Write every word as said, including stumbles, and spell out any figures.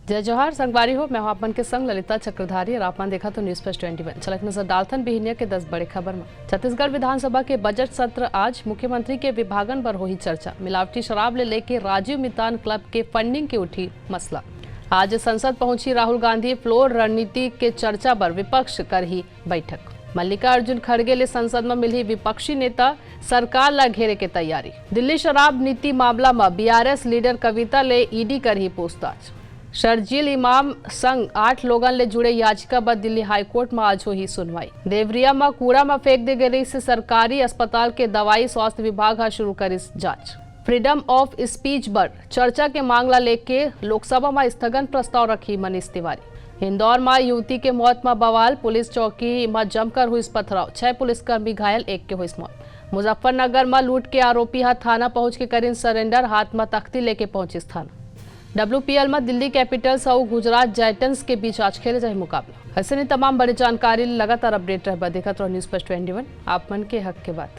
जय जोहार संगवारी हो, मैं हूं आप मन के संग ललिता चक्रधारी और आप मन देखत हो News Flash twenty one। चलक नजर डालथन बिहनिया के दस बड़े खबर में। छत्तीसगढ़ विधानसभा के बजट सत्र आज, मुख्यमंत्री के विभागन बर होही चर्चा। मिलावटी शराब ले लेके राजीव मितान क्लब के फंडिंग के उठी मसला। आज संसद पहुंची राहुल गांधी, फ्लोर रणनीति के चर्चा बर विपक्ष करही बैठक। मल्लिकार्जुन खड़गे ले संसद म मिलही विपक्षी नेता, सरकार ला घेरे के तैयारी। दिल्ली शराब नीति मामला म बीआरएस लीडर कविता ले ईडी करही पूछताछ। शरजील इमाम संग आठ लोगन ले जुड़े याचिका बर दिल्ली हाईकोर्ट म आज होही सुनवाई। देवरिया म कूड़ा म फेंक दे गे रहिस सरकारी अस्पताल के दवाई, स्वास्थ्य विभाग ह शुरू करिस जांच। फ्रीडम ऑफ स्पीच बर चर्चा के मांग ला लेके लोकसभा म स्थगन प्रस्ताव रखही मनीष तिवारी। इंदौर म युवती के मौत म बवाल, पुलिस चौकी म जमकर हुइस पथराव, छह पुलिसकर्मी घायल, एक के हुइस मौत। मुजफ्फरनगर म लूट के आरोपी ह थाना पहुंच के करिन सरेंडर, हाथ म तख्ती लेके पहुंचिस थाना। डब्ल्यूपीएल म दिल्ली कैपिटल्स अउ गुजरात जाइंट्स के बीच आज खेले जाही मुकाबला। अइसने तमाम बड़े जानकारी ले लगातार अपडेट रहबा, देखत रहो News Flash twenty one, आप मन के हक के बात।